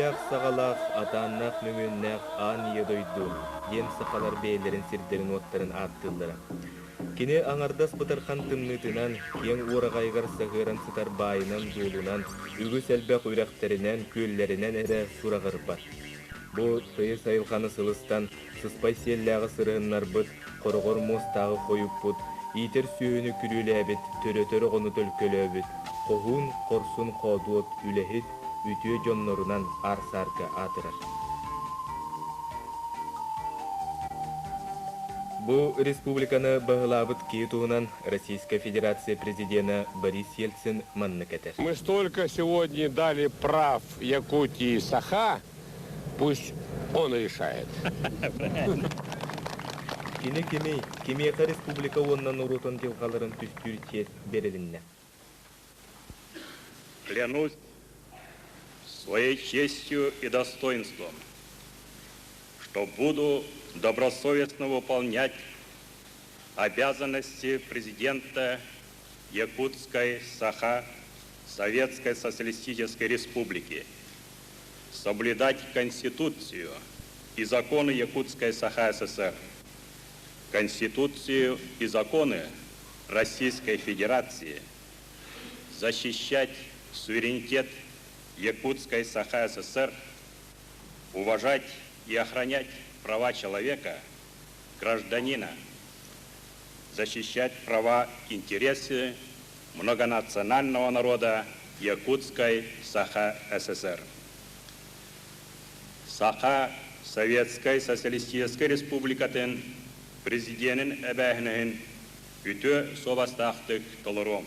Иилээх-саҕалаах, атааннаах-мөҥүөннээх аан ийэ дойду диэн сахалар бэйэлэрин сирдэрин-уоттарын ааттыыллара. Кини аҥардас бытархан тымныытынан, киэҥ уораҕайыгар саһыаран сытар баайынан-дуолунан, үгүс элбэх үрэхтэринэн, күөллэринэн эрэ сураҕырбат. Бу тыйыс айылҕаны сылыстан, сыспай сиэллээҕи сырыһыннарбыт, хороҕор муостааҕы хойуппут, иитэр сүөһүнү күрүөлээбит, төрөтөр оҕону төлкөлөөбүт, хоһуун, хорсун хоодуот, үлэһит, үтүө дьоннорунан аар-саарга аатырар. Бу республиканы баһылаабыт киһи туһунан Российскай Федерация президена Борис Ельцин маннык этэр. Мы столько сегодня дали прав Якутии Саха, пусть он решает. Кини кимий, кимиэхэ республика уонна норуотун дьылҕаларын түстүүр чиэс бэрилиннэ. Клянусь своей честью и достоинством, что буду добросовестно выполнять обязанности президента Якутской Саха Советской Социалистической Республики, соблюдать Конституцию и законы Якутской Саха СССР, Конституцию и законы Российской Федерации, защищать суверенитет Якутской Саха СССР, уважать и охранять права человека, гражданина, защищать права интересы многонационального народа Якутской Саха СССР. Саха Советскай Социалистическай Республикатын Президенин эбээһинэһин үтүө суобастаахтык толоруом.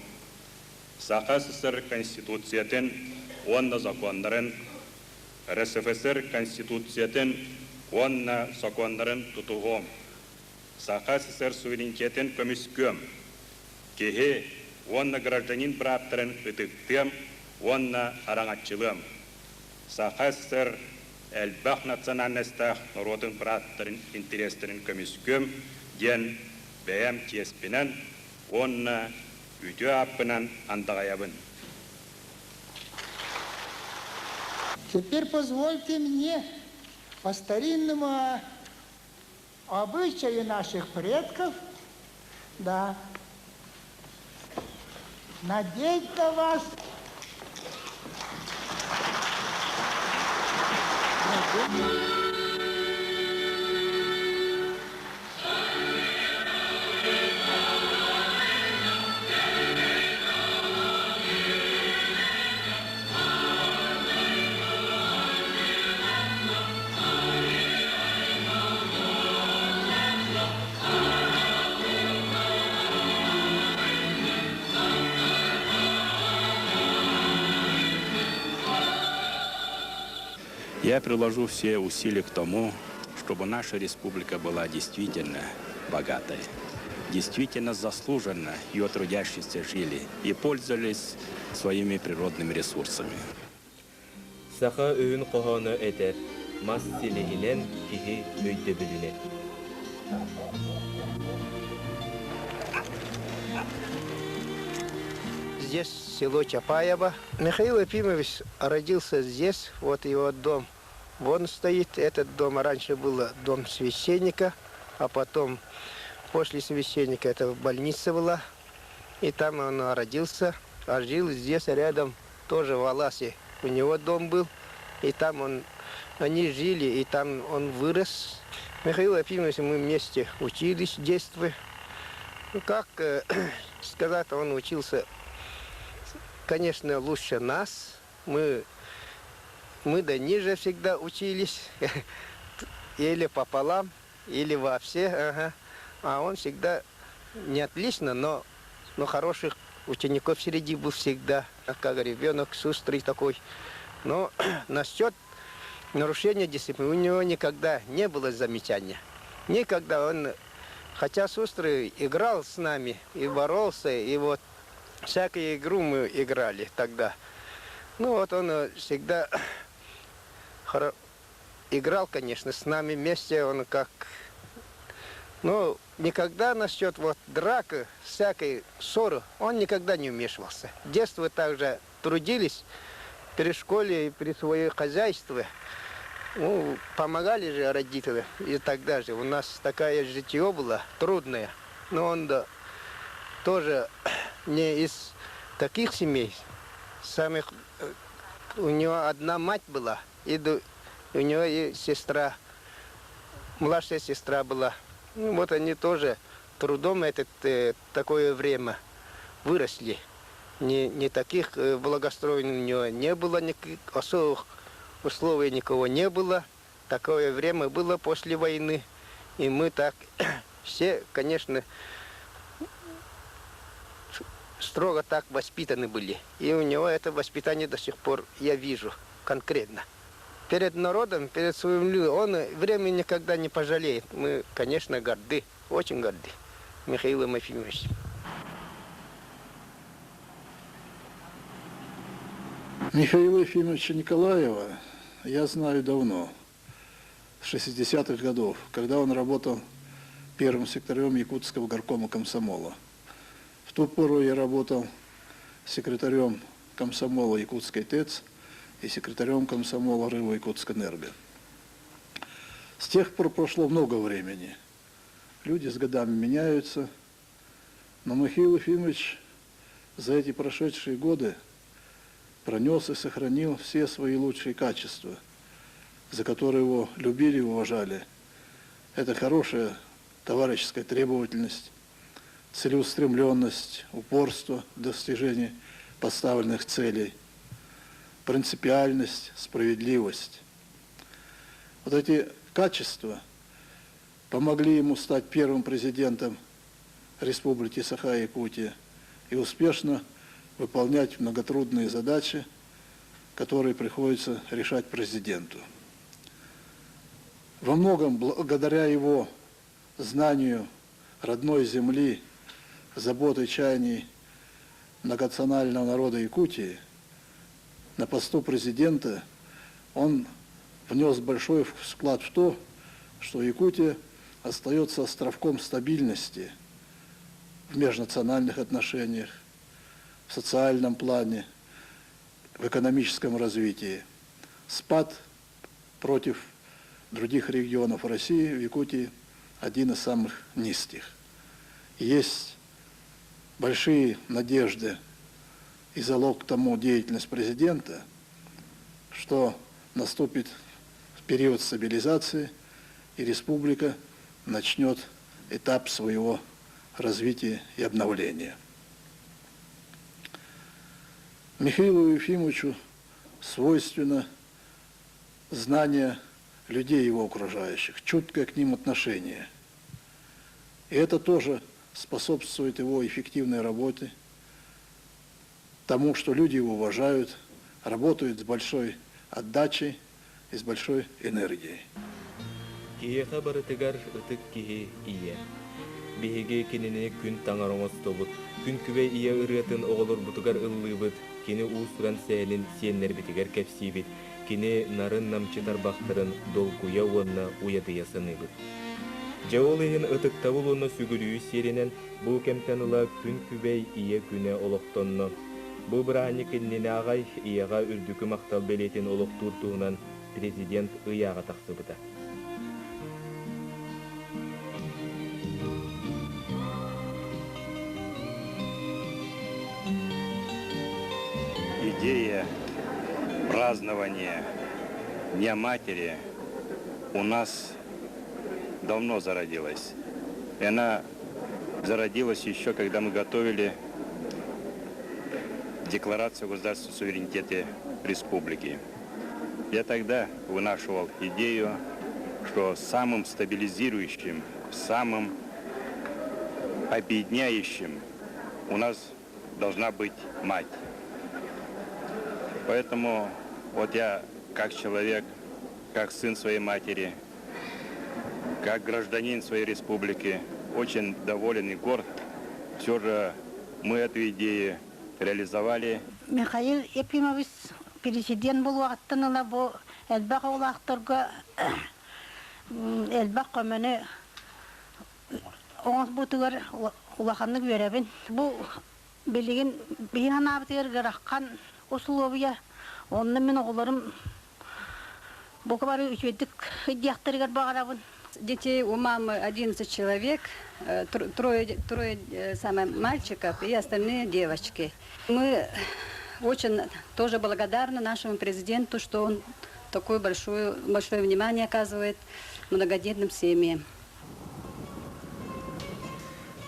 Саха СССР Конституциятын уонна законнарын, РСФСР Конституциятын уонна сокуоннарын тутуһуом. Саха СССР суверенитетын көмүскүөм. Киһи уонна гражданин бырааптарын ытыктыам уонна араҥаччылыам. Саха СССР элбэх национальностаах норуотун бырааптарын интэриэстэрин көмүскүөм диэн бэйэм чиэспинэн уонна үтүө ааппынан андаҕайабын. Теперь позвольте мне по старинному обычаю наших предков, да, надеть на вас Я приложу все усилия к тому, чтобы наша республика была действительно богатой, действительно заслуженно ее трудящиеся жили и пользовались своими природными ресурсами. Саха өһүн хоһооно этэр, мас силиһинэн киһи өйдөбүлүнэн. Здесь село Чапаево. Михаил Ефимович родился здесь, вот его дом. Вон стоит этот дом. Раньше был дом священника, а потом после священника это больница была. И там он родился, а жил здесь рядом, тоже в Аласе. У него дом был, и там он, они жили, и там он вырос. Михаил Ефимович, мы вместе учились в детстве. Ну, как сказать, он учился, конечно, лучше нас. Мы да ниже всегда учились, или пополам, или вообще. Ага. А он всегда не отлично, но хороших учеников среди был всегда, как ребенок шустрый такой. Но насчет нарушения дисциплины у него никогда не было замечания. Никогда он, хотя шустрый, играл с нами и боролся, и вот всякую игру мы играли тогда. Ну вот он всегда играл, конечно, с нами вместе, он как... Ну, никогда насчет вот драки, всякой ссоры, он никогда не вмешивался. В детстве также трудились, При школе и при своей хозяйстве, ну, помогали же родители. И тогда же у нас такая житье было трудное. Но он да, тоже не из таких семей, самых. У него одна мать была, и у него и сестра, младшая сестра была. Ну, вот они тоже трудом этот, такое время выросли. Не таких благостроенных у него не было, никаких особых условий никого не было. Такое время было после войны. И мы так все, конечно, строго так воспитаны были. И у него это воспитание до сих пор я вижу конкретно. Перед народом, перед своим людям он времени никогда не пожалеет. Мы, конечно, горды, очень горды Михаилом Ефимовичем. Михаила Ефимовича Николаева я знаю давно, с 60-х годов, когда он работал первым секретарем Якутского горкома комсомола. В ту пору я работал секретарем комсомола Якутской ТЭЦ и секретарем комсомола РЭО Якутскэнерго. С тех пор прошло много времени. Люди с годами меняются, но Михаил Ефимович за эти прошедшие годы пронес и сохранил все свои лучшие качества, за которые его любили и уважали. Это хорошая товарищеская требовательность, целеустремленность, упорство в достижении поставленных целей, принципиальность, справедливость. Вот эти качества помогли ему стать первым президентом Республики Саха-Якутия и успешно выполнять многотрудные задачи, которые приходится решать президенту. Во многом благодаря его знанию родной земли, заботы и чаяний многонационального народа Якутии, на посту президента он внес большой вклад в то, что Якутия остается островком стабильности в межнациональных отношениях, в социальном плане, в экономическом развитии. Спад против других регионов России в Якутии один из самых низких. Есть большие надежды и залог тому деятельность президента, что наступит период стабилизации, и республика начнет этап своего развития и обновления. Михаилу Ефимовичу свойственно знание людей его окружающих, чуткое к ним отношение. И это тоже способствует его эффективной работе, тому, что люди его уважают, работают с большой отдачей и с большой энергией. Киһиэхэ барытыгар ытык киһи ийэ. Биһиги кинини күн таҥара оҥостобут, күн күбэй ийэ ырыатын оҕолорбутугар ыллыыбыт, кини уус-уран сэһэнин сиэннэрбитигэр кэпсиибит, кини нарын-намчы тарбахтарын долгуйа уонна уйадыйа саныыбыт. Дьэ ол иһин ытыктабыл уонна сүгүрүйүү сиэринэн бу кэмтэн ыла күн күбэй ийэ күнэ олохтонно. Бу бырааһынньык иннинэ аҕай ийэҕэ үрдүкү махтал бэлиэтин олохтуур туһунан президент ыйааҕа тахсыбыта. Идея празднования Дня матери у нас давно зародилась. И она зародилась еще, когда мы готовили Декларацию о государственном суверенитете республики. Я тогда вынашивал идею, что самым стабилизирующим, самым объединяющим у нас должна быть мать. Поэтому вот я как человек, как сын своей матери, как гражданин своей республики очень доволен и горд. Все же мы эту идею реализовали. Михаил Ефимович президент буолуоҕуттан ыла бу элбэх оҕолоохторго элбэх көмөнү оҥорбутугар улаханнык үөрэбин. Бу билигин биһи санаабытыгар ыарахан усулуобуйа. Онно мин оҕолорум бука бары үчүгэйдик диэхтэригэр баҕарабын. Детей у мамы 11 человек, трое самое, мальчиков и остальные девочки. Мы очень тоже благодарны нашему президенту, что он такое большое внимание оказывает многодетным семьям.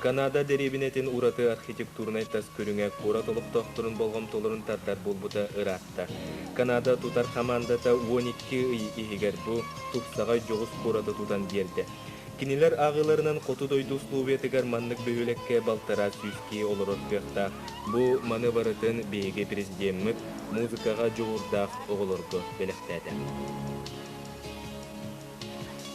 Канада дэриэбинэтин ураты архитектурнай тас көрүҥэ куорат олохтоохторун болҕомтолорун тардар буолбута ыраатта. Канада тутар хамаандата 12 ый иһигэр бу тупсаҕай дьоҕус куораты тутан биэрдэ. Кинилэр ааҕыыларынан хоту дойду условиятыгар маннык бөһүөлэккэ 1,5 сүүс киһи олорор кыахтаах. Бу маны барытын биһиги президеммит музыкаҕа дьоҕурдаах оҕолорго бэлэхтээтэ.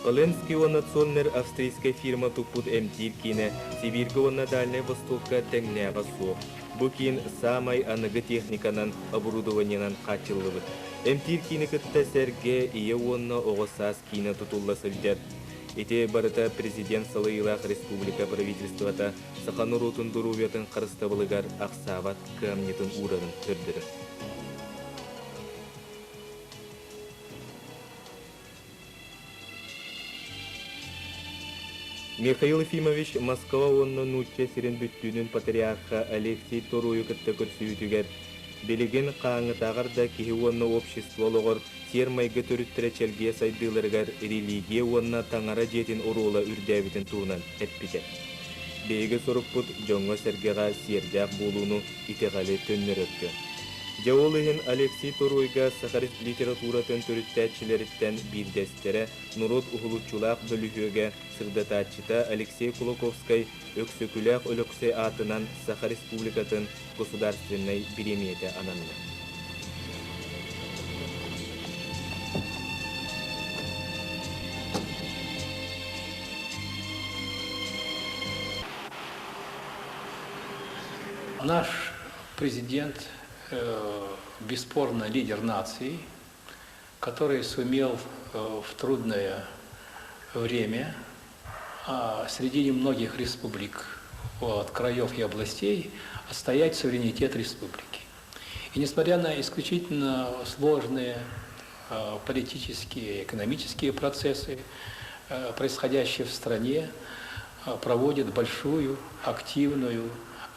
Оленский уонна Цоннер австрийскай фирма туппут эмтиир киинэ Сибииргэ уонна Дальнай Востокка тэҥнээҕэ суох. Бу киин саамай аныгы техниканан, оборудованиенан хааччыллыбыт. Эмтиир киини кытта сэргэ ийэ уонна оҕо саас киинэ тутулла сылдьар. Ити барыта президент салайыылаах республика правительствота саха норуотун доруобуйатын харыстабылыгар ахсаабат кыһамньытын уурарын көрдөрөр. Михаил Ефимович Москва уонна Нуучча сирин бүттүүнүн патриарха Алексей Торуойу кытта көрсүһүүтүгэр билигин хаһааҥҥытааҕар да киһи уонна общество олоҕор сиэр-майгы төрүттэрэ чэлгийэ сайдыыларыгар религия уонна таҥара дьиэтин оруола үрдээбитин туһунан эппитэ. Биһиги сорукпут дьоҥҥо-сэргэҕэ сиэрдээх буолууну, итэҕэли төннөрөргө. Дьэ ол иһин Алексей Торуойга саха литературатын төрүттээччилэриттэн биирдэстэрэ, норуот уһулуччулаах бөлүһүөгэ, сырдатааччыта Алексей Кулаковскай Өксөкүлээх Өлөксөй аатынан Саха Республикатын государственнай бириэмийэтэ ананна. Наш президент бесспорно лидер нации, который сумел в трудное время среди немногих республик, от краев и областей отстоять суверенитет республики. И несмотря на исключительно сложные политические и экономические процессы, происходящие в стране, проводит большую, активную,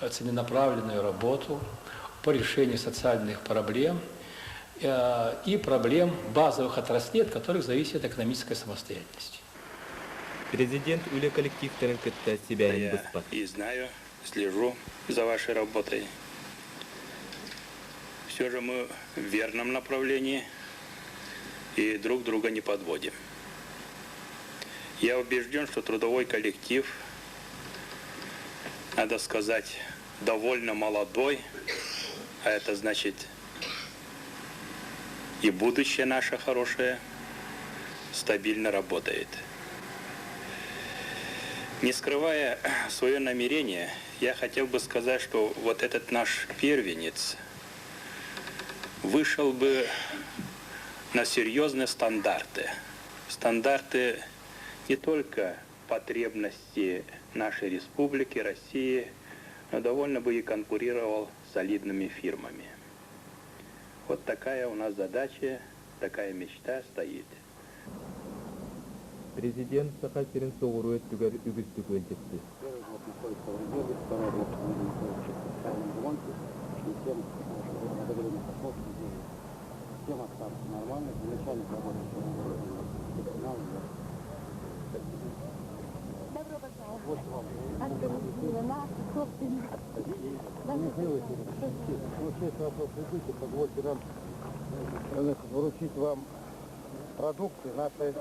целенаправленную работу по решению социальных проблем и проблем базовых отраслей, от которых зависит экономическая самостоятельность. Президент үлэ коллективтарын кытта сибээһин Я быспат. и знаю, слежу за вашей работой. Все же мы в верном направлении и друг друга не подводим. Я убежден, что трудовой коллектив, надо сказать, довольно молодой, а это значит и будущее наше хорошее, стабильно работает. Не скрывая свое намерение, я хотел бы сказать, что вот этот наш первенец вышел бы на серьезные стандарты. Стандарты не только потребности нашей республики, России, но довольно бы и конкурировал с солидными фирмами. Вот такая у нас задача, такая мечта стоит. Президент Саха сирин соҕуруу өттүгэр үгүстүк ыалдьыттыыр. Первый блок находится в резерве, второй блок находится в капитальном ремонте, и тем, что одобрение пошло, система осталась нормальной, начальник работает, персонал. Добро пожаловать. Вот вам. Наша собственность. Михаил Ефимович, ну, честь вашего прибытия, позвольте нам вручить вам продукты нашей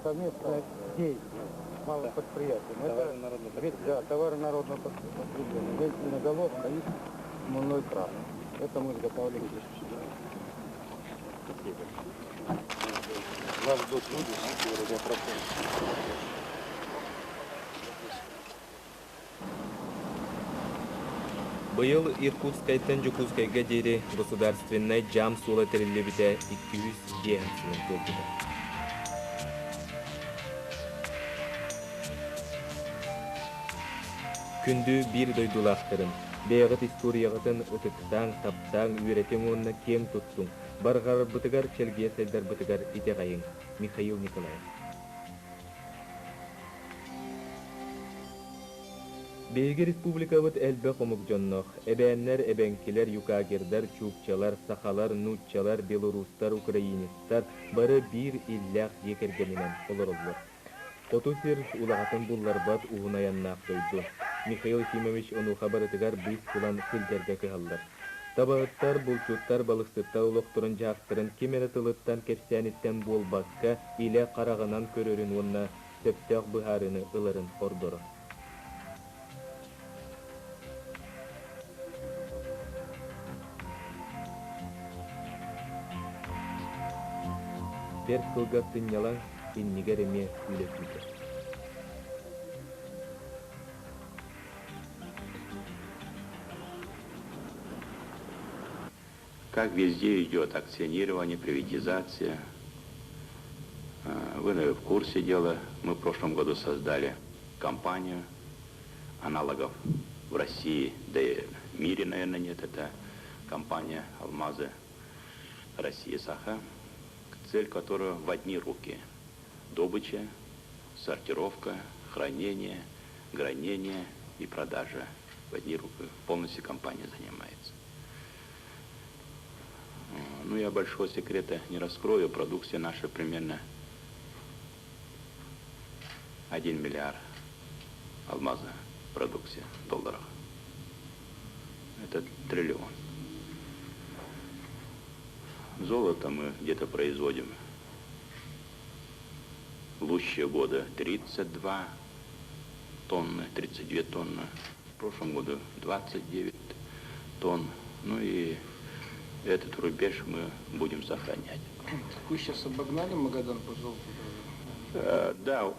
совместной деятельности малым предприятием. Товары Это, народного да, товары народного потребления. Вентильная головка и мыльной кран. Это мы изготавливаем здесь у себя. Спасибо. Вас ждут люди с города Прокопьевска. Быйыл Иркутскайтан Дьокуускайга диэри государственнай дьаам суола тэриллибитэ 205 сылын туолбута. Күндү биир дойдулаахтарым, бэйэҕит историяҕытын ытыктааҥ, таптааҥ, үөрэтиҥ уонна киэҥ туттуҥ. Барҕарарбытыгар, чэлгийэ сайдарбытыгар итэҕэйиҥ. Михаил Николаев. Биһиги республикабыт элбэх омук дьонноох. Эбээннэр, эбэҥкилэр, юкагирдар, чукчалар, сахалар, нууччалар, белорустар, украинецтар бары биир иллээх дьиэ кэргэнинэн олороллор. Хоту сир улаҕатын булларбат уһун айаннаах дойду. Михаил Ефимович онуоха барытыгар быыс булан сылдьарга кыһаллар. Табаһыттар, булчуттар, балыксыттар олохторун-дьаһахтарын ким эрэ тылыттан, кэпсээниттэн буолбакка, илэ хараҕынан көрөрүн уонна сөптөөх быһаарыыны ыларын ордорор. Бэрт кылгас сынньалаҥ иннигэр эмиэ үлэ күүтэр. Как везде идет акционирование, приватизация. Вы, наверное, в курсе дела. Мы в прошлом году создали компанию. Аналогов в России, да и в мире, наверное, нет. Это компания «Алмазы России Саха», цель которой в одни руки. Добыча, сортировка, хранение, гранение и продажа. В одни руки полностью компания занимается. Ну, я большого секрета не раскрою. Продукция наша примерно 1 миллиард алмаза продукция в долларах. Это триллион. Золото мы где-то производим лучшие годы 32 тонны, 32 тонны. В прошлом году 29 тонн. Ну и этот рубеж мы будем сохранять. Вы сейчас обогнали Магадан по золоту? Да,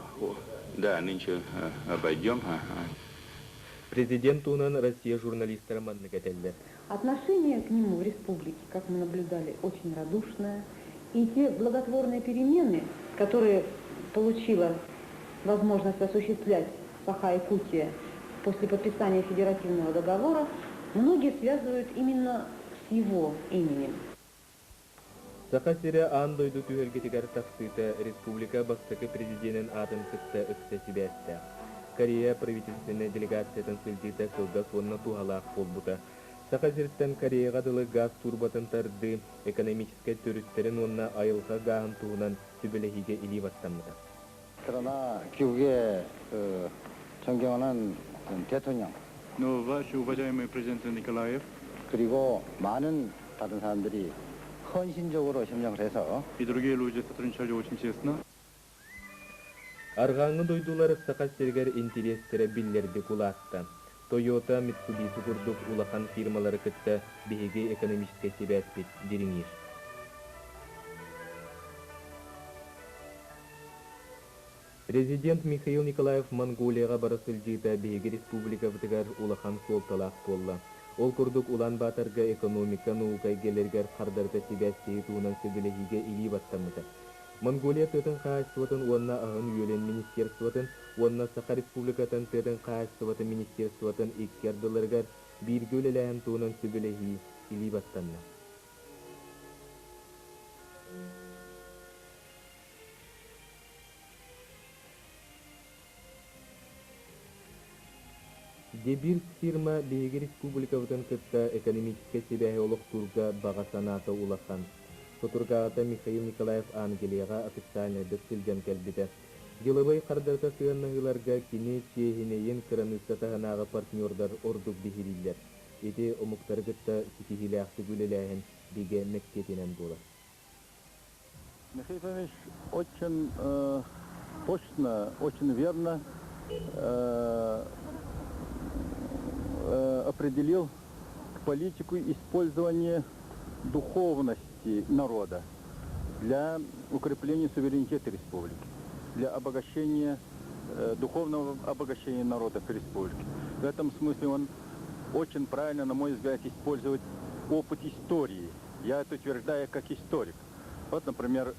да, нынче обойдем. Президент туһунан Россия журналистара маннык этэллэр. Отношение к нему в республике, как мы наблюдали, очень радушное. И те благотворные перемены, которые получила возможность осуществлять Саха-Якутия после подписания федеративного договора, многие связывают именно с его именем. Саха сирэ аан дойду түһүлгэтигэр тахсыыта республика бастакы президенин аатын кытта ыкса сибээстээх. Корея правительственнай делегациятын сылдьыыта кылгас уонна туһалаах буолбута. Саха сириттэн Кореяҕа дылы газ турбатын тардыы, экономическай төрүттэрин уонна айылҕа гааһын туһунан сүбэлэһиигэ илии баттаммыта. 그러나 귀국의 그 존경하는 대통령 Но ваш уважаемый президент Николаев 그리고 많은 다른 사람들이 헌신적으로 협력을 해서 и другие люди сотрудничали очень тесно. Арҕааҥҥы дойдулар Саха сиригэр интэриэстэрэ биллэрдик улаатта. Toyota, Mitsubishi курдук улахан фирмалары кытта биһиги экономическай сибээспит дириҥиир. Президент Михаил Николаев Монголияҕа бара сылдьыыта биһиги республикабытыгар улахан суолталаах буолла. Ол курдук Улан-Баторга экономика, наука эйгэлэригэр хардарыта сибээстэһии туһунан сөбүлэһиигэ илии баттаммыта. Монголия тыатын хаһаайыстыбатын уонна аһын-үөлүн министерствотын уонна Саха Республикатын тыатын хаһаайыстыбатын министерствотын икки ардыларыгар бииргэ үлэлээһин туһунан сөбүлэһии илии баттанна. Дебирс фирма биһиги республикабытын кытта экономическай сибээһи олохтуурга баҕа санаата улахан. Соторутааҕыта Михаил Николаев Англияҕа официальнайдык сылдьан кэлбитэ. Дьылабыай хардарыта сыһыаннаһыыларга кини чиэһинэйин кыраныысса таһынааҕы партнердар ордук биһирииллэр. Ити омуктары кытта ситиһиилээхтик үлэлээһин бигэ мэктиэтинэн буолар. Михаил Иванович очень точно, очень верно определил политику использования духовности народа для укрепления суверенитета республики, для обогащения, духовного обогащения народа республики. В этом смысле он очень правильно, на мой взгляд, использует опыт истории. Я это утверждаю как историк. Вот, например,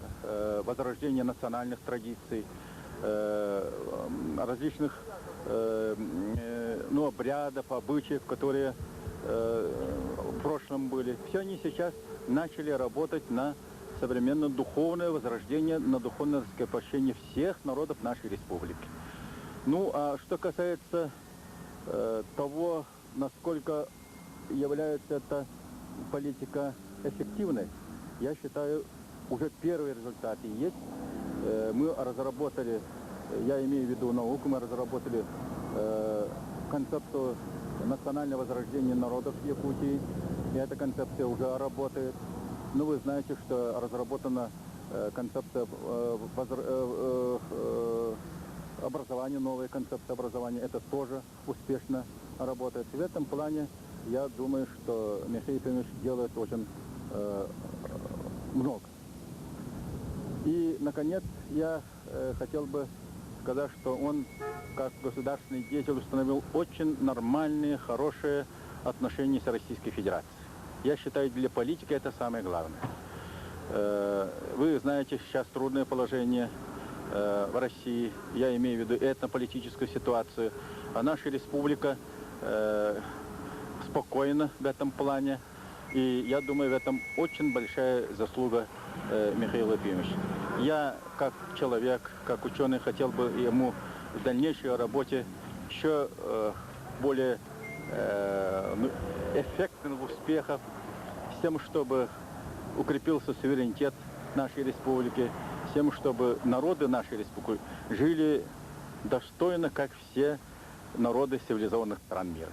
возрождение национальных традиций, различных ну, обрядов, обычаев, которые в прошлом были, все они сейчас начали работать на современное духовное возрождение, на духовное раскрепощение всех народов нашей республики. Ну, а что касается того, насколько является эта политика эффективной, я считаю, уже первые результаты есть. Мы разработали, я имею в виду науку, мы разработали концепцию национального возрождения народов Якутии. И эта концепция уже работает. Ну, вы знаете, что разработана концепция образования, новая концепция образования. Это тоже успешно работает. В этом плане я думаю, что Михаил Ефимович делает очень много. И, наконец, я хотел бы сказать, что он, как государственный деятель, установил очень нормальные, хорошие отношения с Российской Федерацией. Я считаю, для политики это самое главное. Вы знаете, сейчас трудное положение в России, я имею в виду этнополитическую ситуацию, а наша республика спокойна в этом плане. И я думаю, в этом очень большая заслуга Михаила Ефимовича. Я, как человек, как ученый, хотел бы ему в дальнейшей работе еще более ну, эффектных успехов, с тем, чтобы укрепился суверенитет нашей республики, с тем, чтобы народы нашей республики жили достойно, как все народы цивилизованных стран мира.